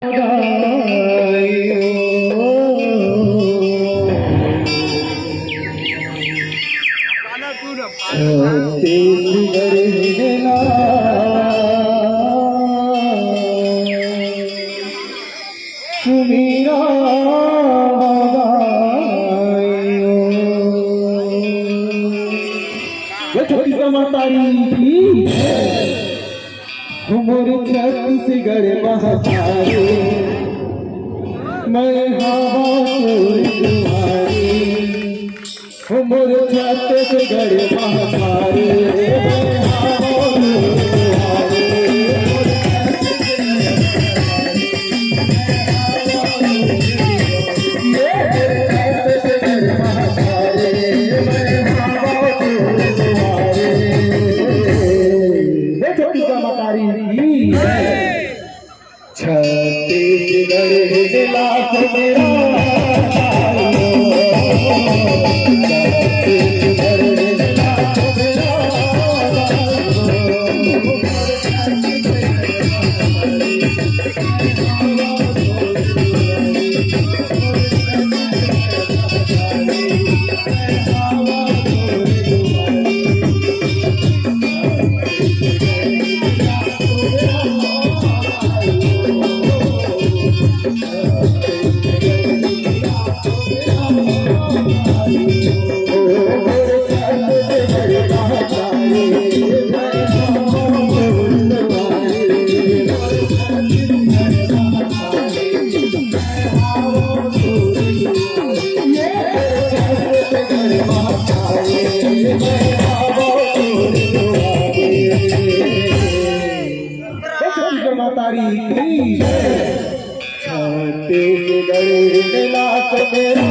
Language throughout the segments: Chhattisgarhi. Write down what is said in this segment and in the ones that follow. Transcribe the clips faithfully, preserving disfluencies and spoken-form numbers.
छत्तीसगढ़ हिंदला सुमीरा बधाई हो। जय छत्तीसगढ़ महतारी की। मोर छत्तीसगढ़ महतारी, मैं हवा तोर दुआरी। मोर छत्तीसगढ़ महतारी, मैं हवा तोर दुआरी। छत्तीसगढ़ महतारी की जय। छत्तीसगढ़ हिंदला सुमीरा। छत्तीसगढ़ महतारी की जय। छत्तीसगढ़ हिंदला सुमीरा।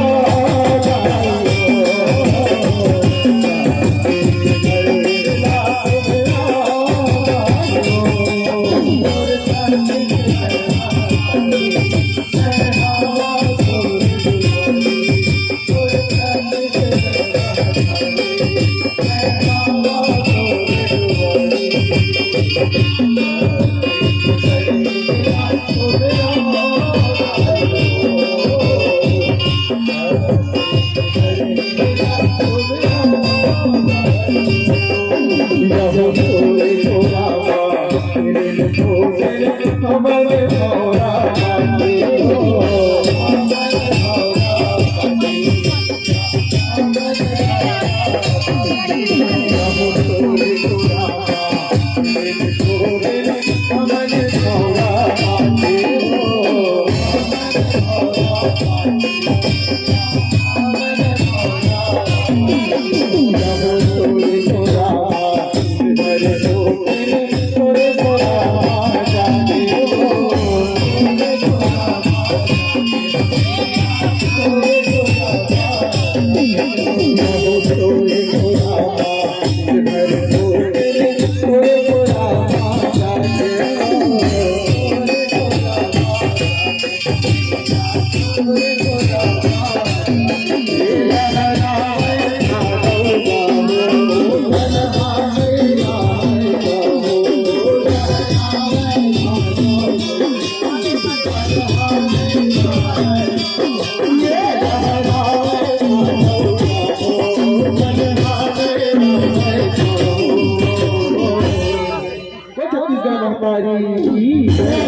छत्तीसगढ़ महतारी की जय।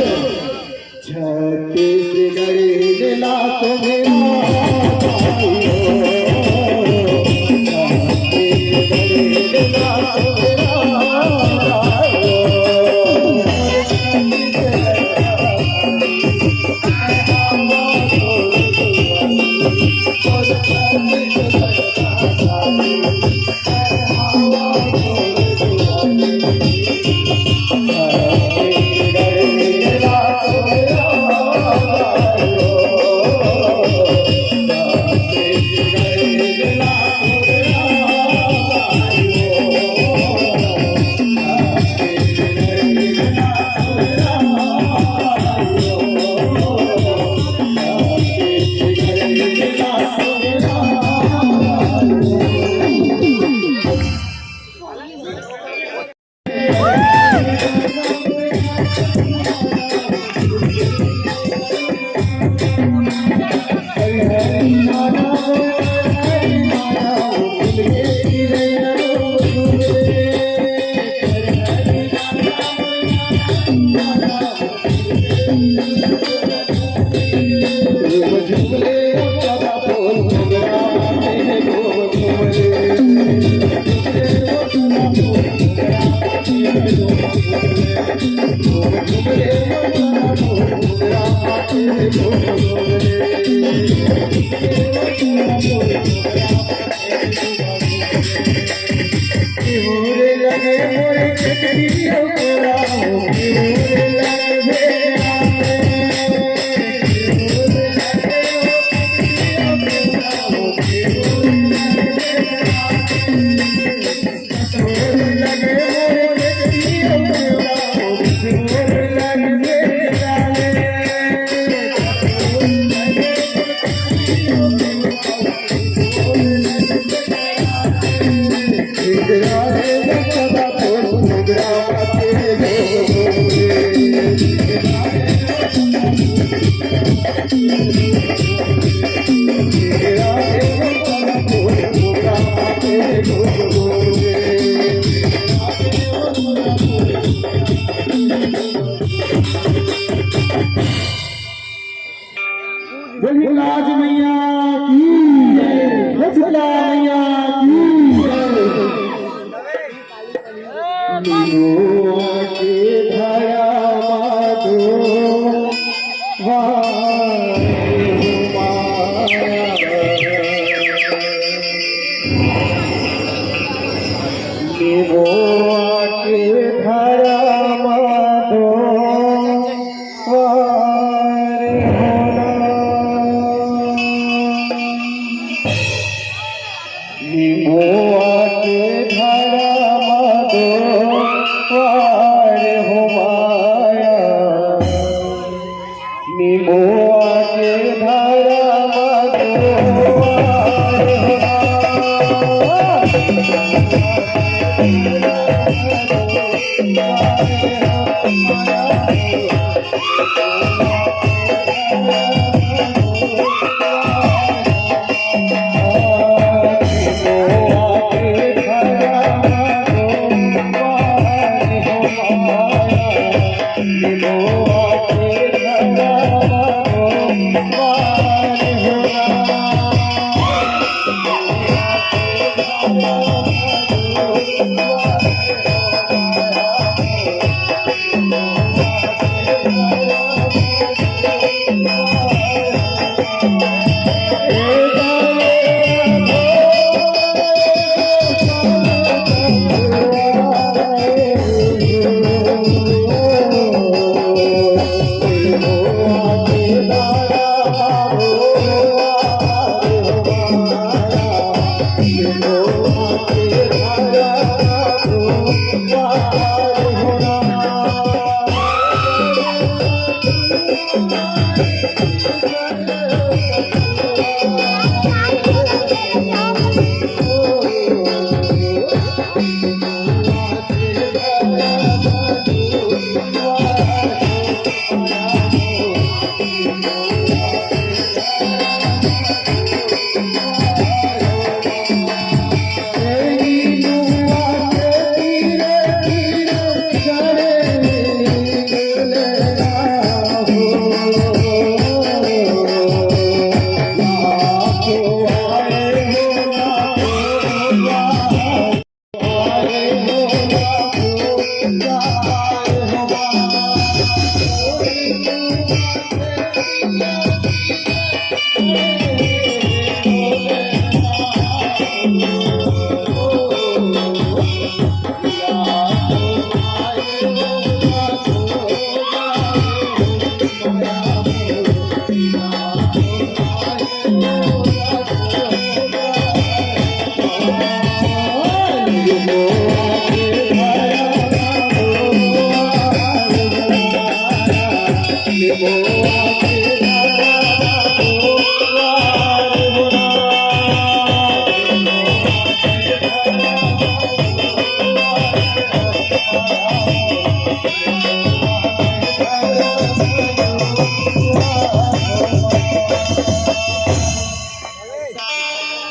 छत्तीसगढ़ हिंदला सुमीरा। बोलिए राज मैया की जय, लक्ष्मी मैया की जय। निमोआ के धरा माधो वार हो माया। निमोआ के धरा माधो वार हो ना। निमोआ के धरा माधो वार हो माया। निमोआ के धरा माधो वार हो माया।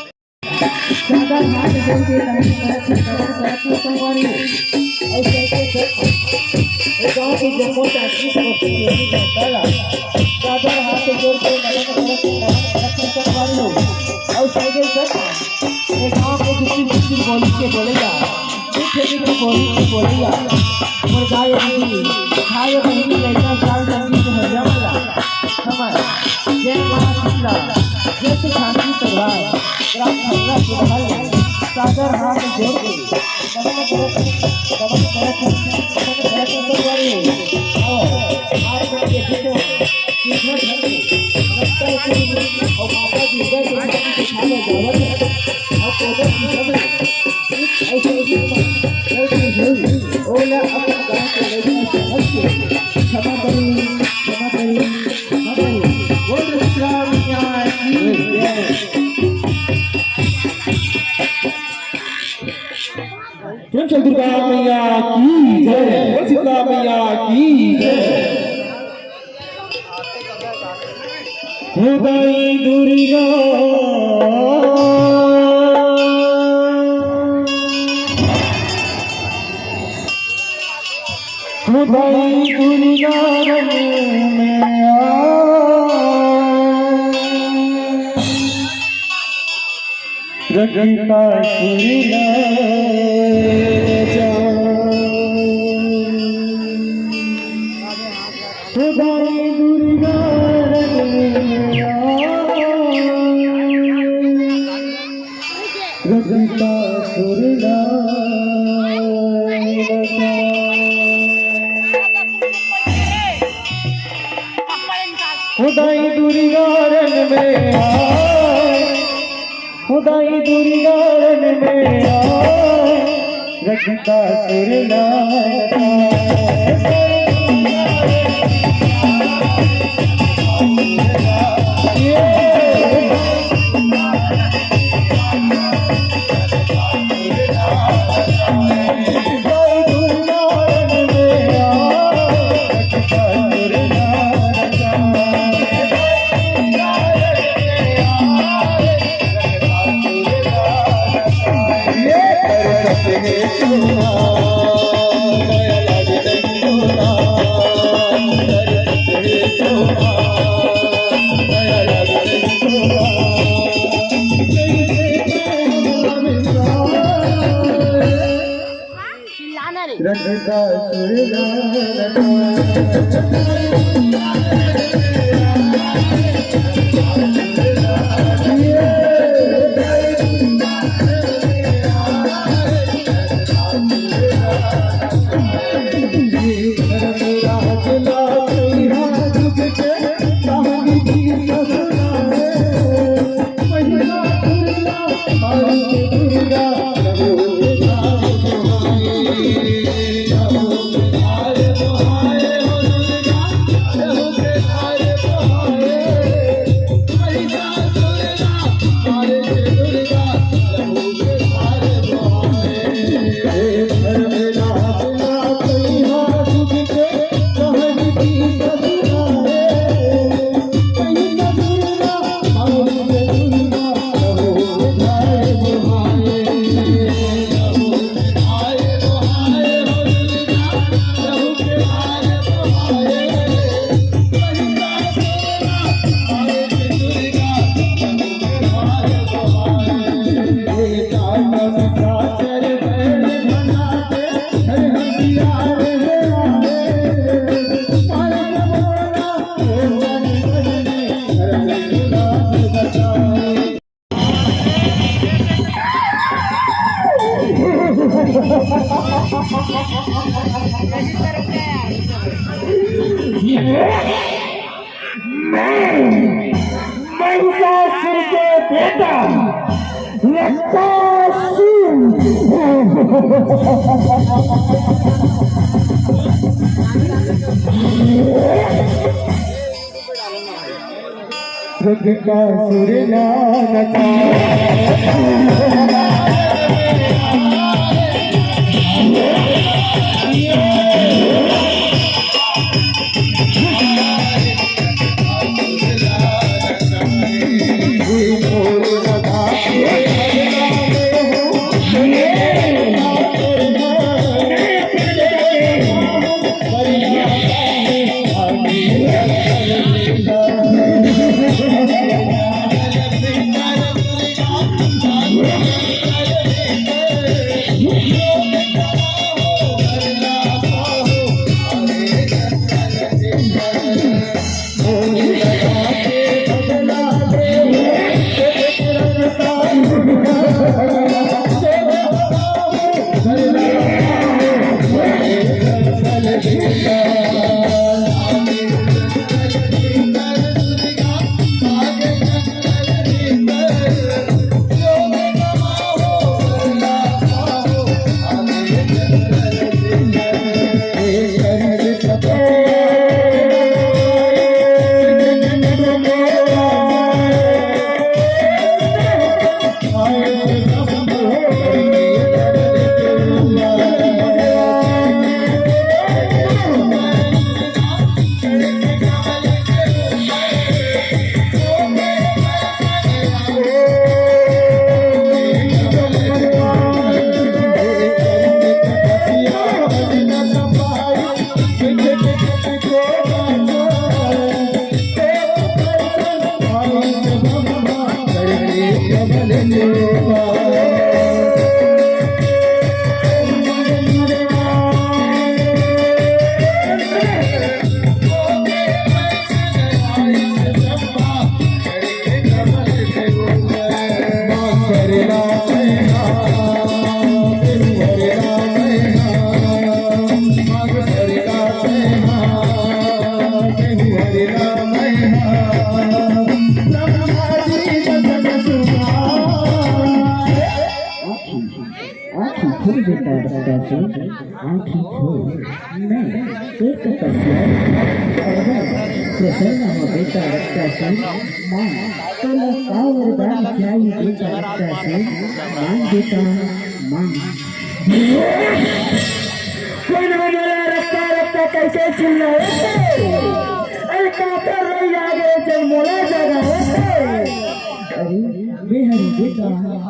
चादर हाथ जोड़ के नमन करत हे, नमन करत हे संगवारी हो। अउ सबके सब ए गांव के जम्मो चाची समस्तीपुर के जनता ला चादर हाथ जोड़ के नमन करत हे, नमन करत हे संगवारी हो। अउ सबके सब ए गांव के जितनी जितनी बोली के बोले जा, जितनी जितनी बोली के बोले जा। मोर गाय दीदी, भाई बहिनी, लइका साल संगी के हरिया वाला, हमर जैसे शांति परिवार ग्राम खंडवा के बगल में सादर हाथ जोड़ के नमन करत, नमन करत, नमन करत परिवार। और आप सबके बीच में कृष्ण धर्म रक्षा के और माता दुर्गा के विधान के साथ जावत है। और पूजा की सब एक ऐसे रूप में करके हुई। ओला अपन गांव के लड़का समझ के क्षमा करी, क्षमा करी। बोल दुर्गा मैया की जय। प्रेम से दुर्गा मैया की जय, बोल शीतला मैया की जय। खुदाई दुर्गा, खुदाई दुर्गा रंग में आ, रखता सुरला जा। खुदाई दुर्गा रंग में आ, रखता सुरला जा। खुदाई दुर्गा रंग में आए, खुदाई दुर्गा रंग में आए, रखता सुरला। चिल्लाना रे। रखता सुरला। मैं महिषासुर के बेटा लक्कासुर। लक्कासुर नानका। बेटा रक्तासुर, आँखी खोल, मैं तोर तपस्या करबो। प्रसन्न हो बेटा रक्तासुर, मांग, तोला का वरदान चाही बेटा रक्तासुर, मांग बेटा, मांग। कोन ह मोला रक्ता रक्ता कहिके चिल्लाए? अरे काकर रही आगे जब मोला जगाए? अरे मेहर बेटा,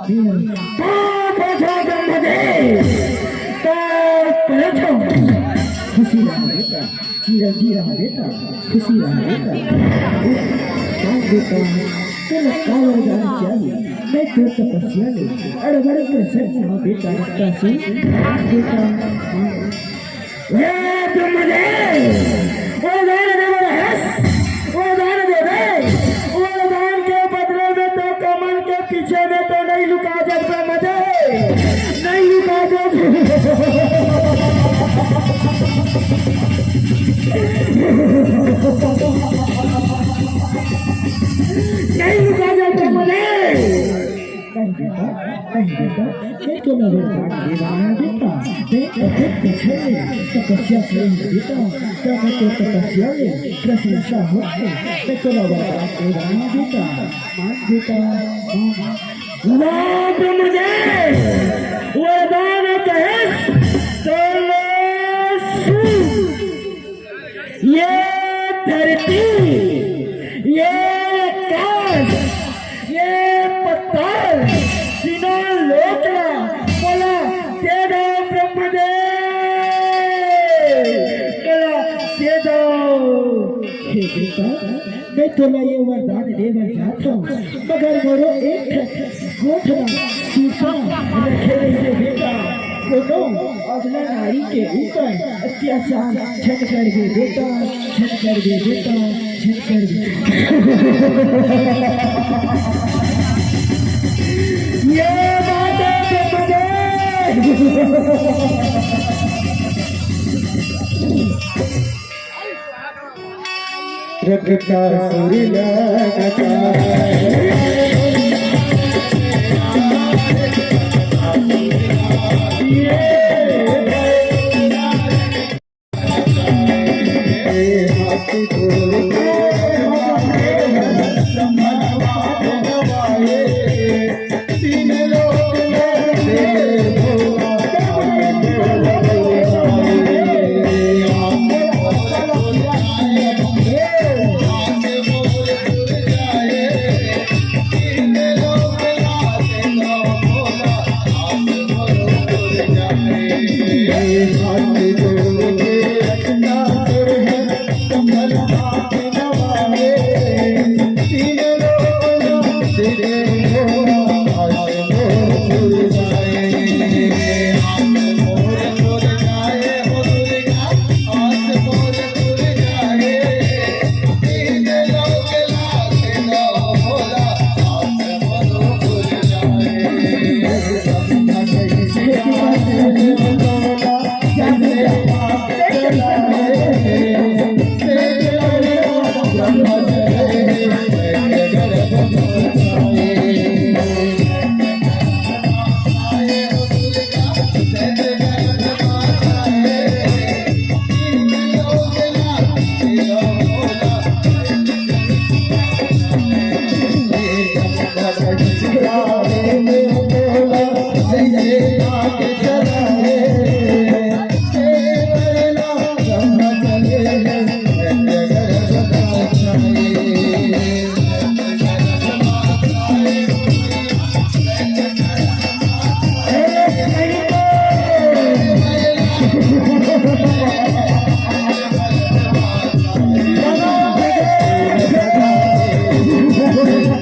मेहर। बाप हो जा ब्रह्मदेव। बाप हो जा। खुशी रहा बेटा, चिरंजीव रहा बेटा, खुशी रहा बेटा। बाप बेटा, तेला का वरदान चाहिए? मैं तो तपस्या ले, अड़बड़ प्रसन्न हूँ बेटा, रक्तासुर। बाप बेटा, हे ब्रह्मदेव, वरदान दे बर हस, वरदान दे दे, वरदान के बदले में तो कमल के पीछे में तो नहीं लुका जा ब्रह्मदेव, नहीं लुका जा, नहीं लुका जा ब्रह्मदेव। नहीं बेटा, नहीं बेटा, मैं तो नगर काट दे रहा हूँ बेटा। मैं तो खुद पीछे तपस्या करे हूँ बेटा। क्या मैं तो तपस्या में प्रशंसा हो? मैं तो नगर काट दे रहा हूँ बेटा। मान बेटा, मान। वाह ब्रह्मदेव, वरदान कहे तो ले सु। ये धरती, ये आकाश, ये पताल, तीनों लोक ला मोला दे दो ब्रह्मदेव, मोला दे दो। हे बेटा, मैं तोला ये वरदान दे बर जात हूँ, मगर मोरो एक ठन गोठ ला सूखा रखे रहिबे बेटा, कोनो अबला नारी के ऊपर अत्याचार झन करबे बेटा, झन करबे बेटा, झन करबे। ये बात है तो मुझे रक्तासुर ला नचाए।